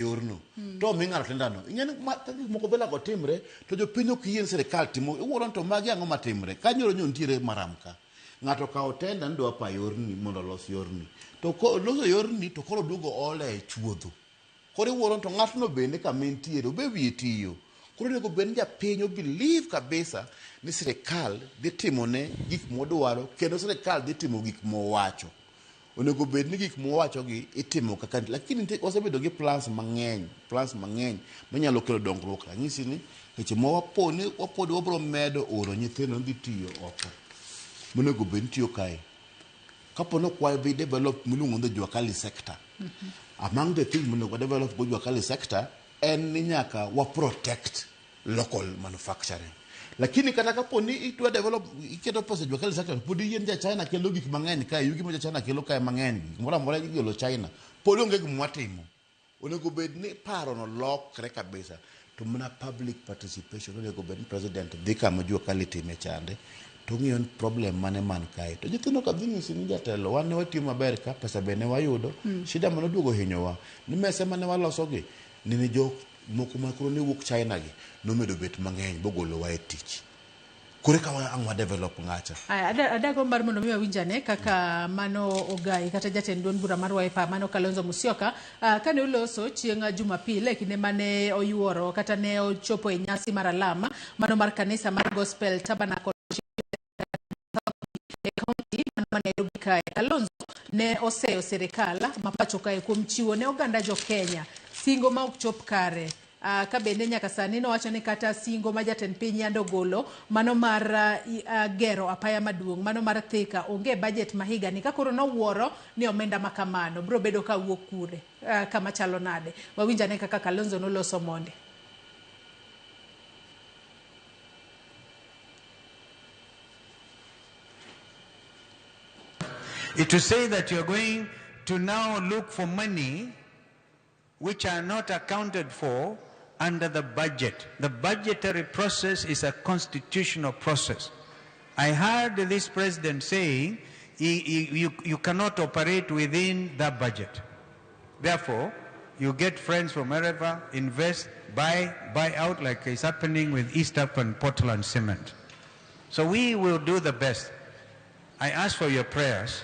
Yorno to omi ng'ato tendano. Ing'e ni ka gik moko bela go timre to jopiny ok yie ni sirikal timo. Iwuoro ni to magi ang'o matimre? Ka nyoro nyo nitiere maram ka. Ng'ato okawo tenda ni dwa pa yorni mondo olos yorni. To ko loso yorni to koro oduogo ole e chuodho. Koro iwuoro ni to ng'atno bende kama entiere obe wiye tiyo. Koro onego bed ni japiny o believe kabisa ni sirikal dhi timone gik modwaro kendo sirikal dhi timo gik mowacho. Onego bed ni gik mowachogi itimo kaka lakini nitie wasebedo gi plans mang'eny, plans mang'eny manyalo kelo dongruok. Ranyisi ni seche ma wapo ni wapod wabro medo oro nyithindo ni dhi tiyo oko monego bed ni tiyo kae. Kapo ni ok wadhi develop miluongo ni the Jua Kali sector. Among the things monego wa develop go Jua Kali sector en ni nyaka wa protect local manufacturing. Lakini kata kapo ni idwa develop iketo pesa e Jua Kali sector pod yien ja China kelo gik mang'eny kae, yugi ma ja China kelo kae mang'eny, gimoro amora igolo China, pod onge gima watimo. Onego bed ni paro no lokre kabisa to mana public participation onego bed ni president dhi kama Jua Kali time chande to ong'iyo ni problem mane man kae. To nyithindo ka dhi nyisi ni jatelo wan ne watiyo maber ka pesa be ne wayudo, shida mane oduogo hinyowa ni mese mane waloso gi nene jok moko ma koro ne wuok China gi nomedo bet mang'eny bogolowa e tich. Koro eka ang' wa develop ng'acha. Aya, adago mar mondo mi wawinj ane kaka mano Ogai kata jatend duond bura mar Wiper mano Kalonzo Musyoka kane oloso chieng' Jumapil e kinde mane oyuoro kata ne ochopo e nyasi mar alam mano mar kanisa mar Gospel Tabernacle e kaunti ma Nairobi kae. Kalonzo ne oseyo sirikal ma pacho kae kuom chiwo ne oganda jo Kenya singo ma ok chop kare. Ka bende nyaka sani nowacho ni kata singo ma jatend piny yande ogolo mano mar gero apaya maduong' mano mar Thika onge e budget ma higani ka koro nowuoro ni omenda ma kamano biro bedo ka wuok kure kama chalo nade. Wawinj ane kaka Kalonzo noloso mondi. It to say that you're going to now look for money which are not accounted for under the budget. The budgetary process is a constitutional process. I heard this president saying you cannot operate within the budget. Therefore, you get friends from wherever, invest, buy out like is happening with East African Portland Cement. So we will do the best. I ask for your prayers.